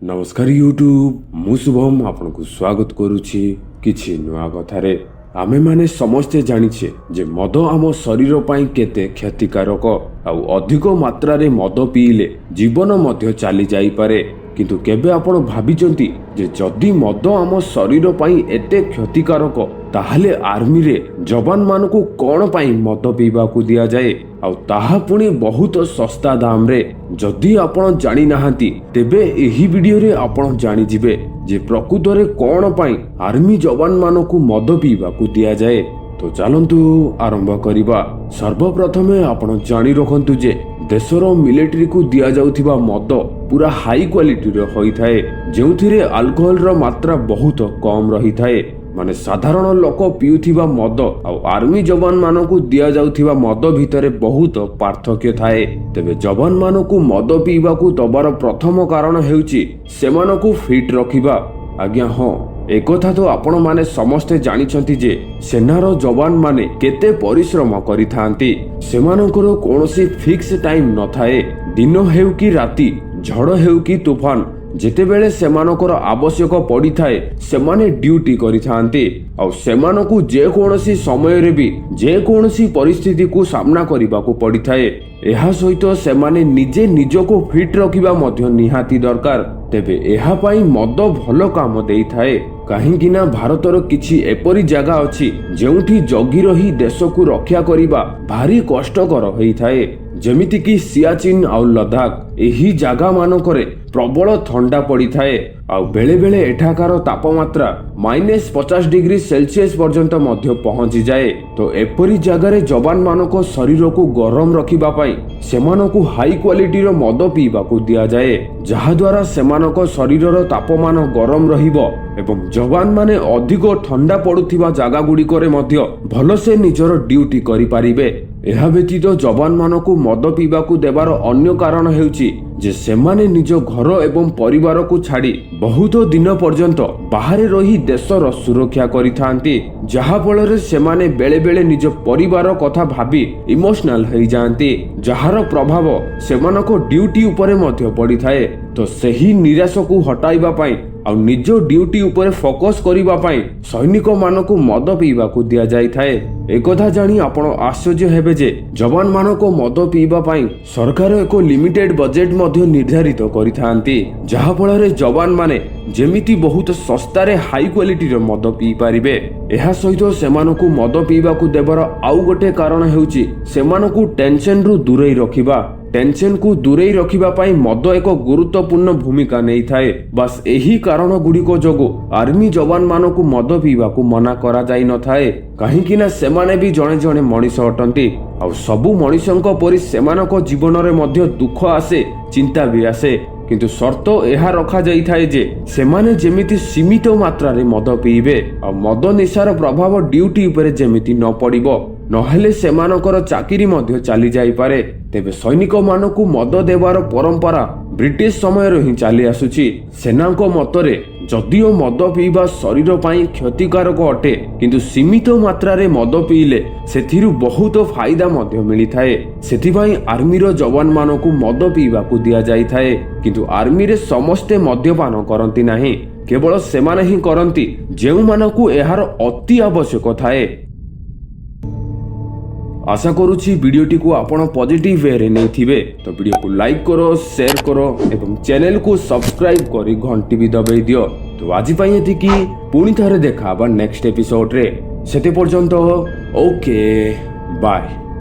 ନମସ୍କାର ୟୁଟ୍ୟୁବ, ମୁଁ ଶୁଭମ ଆପଣଙ୍କୁ ସ୍ୱାଗତ କରୁଛି କିଛି ନୂଆ କଥାରେ। ଆମେମାନେ ସମସ୍ତେ ଜାଣିଛେ ଯେ ମଦ ଆମ ଶରୀର ପାଇଁ କେତେ କ୍ଷତିକାରକ, ଆଉ ଅଧିକ ମାତ୍ରାରେ ମଦ ପିଇଲେ ଜୀବନ ମଧ୍ୟ ଚାଲି ଯାଇପାରେ। କିନ୍ତୁ କେବେ ଆପଣ ଭାବିଛନ୍ତି ଯେ ଯଦି ମଦ ଆମ ଶରୀର ପାଇଁ ଏତେ କ୍ଷତିକାରକ, ତାହେଲେ ଆର୍ମିରେ ଯବାନମାନଙ୍କୁ କ'ଣ ପାଇଁ ମଦ ପିଇବାକୁ ଦିଆଯାଏ, ଆଉ ତାହା ପୁଣି ବହୁତ ଶସ୍ତା ଦାମରେ? ଯଦି ଆପଣ ଜାଣିନାହାନ୍ତି, ତେବେ ଏହି ଭିଡିଓରେ ଆପଣ ଜାଣିଯିବେ ଯେ ପ୍ରକୃତରେ କ'ଣ ପାଇଁ ଆର୍ମି ଯବାନମାନଙ୍କୁ ମଦ ପିଇବାକୁ ଦିଆଯାଏ। ତ ଚାଲନ୍ତୁ ଆରମ୍ଭ କରିବା। ସର୍ବପ୍ରଥମେ ଆପଣ ଜାଣି ରଖନ୍ତୁ ଯେ ଦେଶର ମିଲିଟାରୀକୁ ଦିଆଯାଉଥିବା ମଦ ପୁରା ହାଇ କ୍ୱାଲିଟିର ହୋଇଥାଏ, ଯେଉଁଥିରେ ଆଲକୋହଲର ମାତ୍ରା ବହୁତ କମ୍ ରହିଥାଏ। ମାନେ ସାଧାରଣ ଲୋକ ପିଉଥିବା ମଦ ଆଉ ଆର୍ମି ଯବାନମାନଙ୍କୁ ଦିଆଯାଉଥିବା ମଦ ଭିତରେ ବହୁତ ପାର୍ଥକ୍ୟ ଥାଏ। ତେବେ ଯବାନମାନଙ୍କୁ ମଦ ପିଇବାକୁ ଦବାର ପ୍ରଥମ କାରଣ ହେଉଛି ସେମାନଙ୍କୁ ଫିଟ୍ ରଖିବା। ଆଜ୍ଞା ହଁ, ଏକଥା ତ ଆପଣମାନେ ସମସ୍ତେ ଜାଣିଛନ୍ତି ଯେ ସେନାର ଯବାନମାନେ କେତେ ପରିଶ୍ରମ କରିଥାନ୍ତି। ସେମାନଙ୍କର କୌଣସି ଫିକ୍ସ ଟାଇମ୍ ନଥାଏ। ଦିନ ହେଉ କି ରାତି, ଝଡ଼ ହେଉ କି ତୁଫାନ, ଯେତେବେଳେ ସେମାନଙ୍କର ଆବଶ୍ୟକ ପଡ଼ିଥାଏ, ସେମାନେ ଡ୍ୟୁଟି କରିଥାନ୍ତି। ଆଉ ସେମାନଙ୍କୁ ଯେକୌଣସି ସମୟରେ ବି ଯେକୌଣସି ପରିସ୍ଥିତିକୁ ସାମ୍ନା କରିବାକୁ ପଡ଼ିଥାଏ। ଏହା ସହିତ ସେମାନେ ନିଜେ ନିଜକୁ ଫିଟ୍ ରଖିବା ମଧ୍ୟ ନିହାତି ଦରକାର। ତେବେ ଏହା ପାଇଁ ମଦ ଭଲ କାମ ଦେଇଥାଏ, କାହିଁକି ନା ଭାରତର କିଛି ଏପରି ଜାଗା ଅଛି ଯେଉଁଠି ଜଗି ରହି ଦେଶକୁ ରକ୍ଷା କରିବା ଭାରି କଷ୍ଟକର ହୋଇଥାଏ, ଯେମିତିକି ସିଆଚିନ୍ ଆଉ ଲଦାଖ। ଏହି ଜାଗା ମାନଙ୍କରେ ପ୍ରବଳ ଥଣ୍ଡା ପଡ଼ିଥାଏ, ଆଉ ବେଳେ ବେଳେ ଏଠାକାର ତାପମାତ୍ରା -50 ଡିଗ୍ରୀ ସେଲସିୟସ ପର୍ଯ୍ୟନ୍ତ ମଧ୍ୟ ପହଞ୍ଚିଯାଏ। ତ ଏପରି ଜାଗାରେ ଯବାନମାନଙ୍କ ଶରୀରକୁ ଗରମ ରଖିବା ପାଇଁ ସେମାନଙ୍କୁ ହାଇ କ୍ୱାଲିଟିର ମଦ ପିଇବାକୁ ଦିଆଯାଏ, ଯାହାଦ୍ୱାରା ସେମାନଙ୍କ ଶରୀରର ତାପମାନ ଗରମ ରହିବ ଏବଂ ଯବାନମାନେ ଅଧିକ ଥଣ୍ଡା ପଡୁଥିବା ଜାଗା ଗୁଡ଼ିକରେ ମଧ୍ୟ ଭଲସେ ନିଜର ଡ୍ୟୁଟି କରିପାରିବେ। ଏହା ବ୍ୟତୀତ ଯବାନମାନଙ୍କୁ ମଦ ପିଇବାକୁ ଦେବାର ଅନ୍ୟ କାରଣ ହେଉଛି ଯେ ସେମାନେ ନିଜ ଘର ଏବଂ ପରିବାରକୁ ଛାଡ଼ି ବହୁତ ଦିନ ପର୍ଯ୍ୟନ୍ତ ବାହାରେ ରହି ଦେଶର ସୁରକ୍ଷା କରିଥାନ୍ତି, ଯାହାଫଳରେ ସେମାନେ ବେଳେ ବେଳେ ନିଜ ପରିବାର କଥା ଭାବି ଇମୋସନାଲ ହେଇଯାଆନ୍ତି, ଯାହାର ପ୍ରଭାବ ସେମାନଙ୍କ ଡ୍ୟୁଟି ଉପରେ ମଧ୍ୟ ପଡ଼ିଥାଏ। ତ ସେହି ନିରାଶକୁ ହଟାଇବା ପାଇଁ ଆଉ ନିଜ ଡ୍ୟୁଟି ଉପରେ ଫୋକସ୍ କରିବା ପାଇଁ ସୈନିକମାନଙ୍କୁ ମଦ ପିଇବାକୁ ଦିଆଯାଇଥାଏ। ଏକଥା ଜାଣି ଆପଣ ଆଶ୍ଚର୍ଯ୍ୟ ହେବେ ଯେ ଯବାନମାନଙ୍କ ମଦ ପିଇବା ପାଇଁ ସରକାର ଏକ ଲିମିଟେଡ୍ ବଜେଟ୍ ମଧ୍ୟ ନିର୍ଦ୍ଧାରିତ କରିଥାନ୍ତି, ଯାହାଫଳରେ ଯବାନମାନେ ଯେମିତି ବହୁତ ଶସ୍ତାରେ ହାଇ କ୍ୱାଲିଟିର ମଦ ପିଇପାରିବେ। ଏହା ସହିତ ସେମାନଙ୍କୁ ମଦ ପିଇବାକୁ ଦେବାର ଆଉ ଗୋଟେ କାରଣ ହେଉଛି ସେମାନଙ୍କୁ ଟେନସନରୁ ଦୂରେଇ ରଖିବା। ଟେନସନକୁ ଦୂରେଇ ରଖିବା ପାଇଁ ମଦ ଏକ ଗୁରୁତ୍ୱପୂର୍ଣ୍ଣ ଭୂମିକା ନେଇଥାଏ। ବାସ୍, ଏହି କାରଣ ଗୁଡ଼ିକ ଯୋଗୁଁ ଆର୍ମି ଯବାନମାନଙ୍କୁ ମଦ ପିଇବାକୁ ମନା କରାଯାଇନଥାଏ, କାହିଁକି ନା ସେମାନେ ବି ଜଣେ ଜଣେ ମଣିଷ ଅଟନ୍ତି, ଆଉ ସବୁ ମଣିଷଙ୍କ ପରି ସେମାନଙ୍କ ଜୀବନରେ ମଧ୍ୟ ଦୁଃଖ ଆସେ, ଚିନ୍ତା ବି ଆସେ। କିନ୍ତୁ ସର୍ତ୍ତ ଏହା ରଖାଯାଇଥାଏ ଯେ ସେମାନେ ଯେମିତି ସୀମିତ ମାତ୍ରାରେ ମଦ ପିଇବେ, ଆଉ ମଦ ନିଶାର ପ୍ରଭାବ ଡ୍ୟୁଟି ଉପରେ ଯେମିତି ନ ପଡ଼ିବ, ନହେଲେ ସେମାନଙ୍କର ଚାକିରି ମଧ୍ୟ ଚାଲି ଯାଇପାରେ। ତେବେ ସୈନିକମାନଙ୍କୁ ମଦ ଦେବାର ପରମ୍ପରା ବ୍ରିଟିଶ ସମୟରୁ ହିଁ ଚାଲି ଆସୁଛି। ସେନାଙ୍କ ମତରେ ଯଦିଓ ମଦ ପିଇବା ଶରୀର ପାଇଁ କ୍ଷତିକାରକ ଅଟେ, କିନ୍ତୁ ସୀମିତ ମାତ୍ରାରେ ମଦ ପିଇଲେ ସେଥିରୁ ବହୁତ ଫାଇଦା ମଧ୍ୟ ମିଳିଥାଏ। ସେଥିପାଇଁ ଆର୍ମିର ଯବାନମାନଙ୍କୁ ମଦ ପିଇବାକୁ ଦିଆଯାଇଥାଏ। କିନ୍ତୁ ଆର୍ମିରେ ସମସ୍ତେ ମଦ୍ୟପାନ କରନ୍ତି ନାହିଁ, କେବଳ ସେମାନେ ହିଁ କରନ୍ତି ଯେଉଁମାନଙ୍କୁ ଏହାର ଅତି ଆବଶ୍ୟକ ଥାଏ। ଆଶା କରୁଛି ଭିଡ଼ିଓଟିକୁ ଆପଣ ପଜିଟିଭ ୱେରେ ନେଇଥିବେ। ତ ଭିଡ଼ିଓକୁ ଲାଇକ୍ କର, ସେୟାର କର ଏବଂ ଚ୍ୟାନେଲକୁ ସବସ୍କ୍ରାଇବ କରି ଘଣ୍ଟି ବି ଦବେଇ ଦିଅ। ତ ଆଜି ପାଇଁ ଏତିକି। ପୁଣି ଥରେ ଦେଖା ହେବା ନେକ୍ସଟ ଏପିସୋଡରେ। ସେତେ ପର୍ଯ୍ୟନ୍ତ ଓକେ, ବାଏ।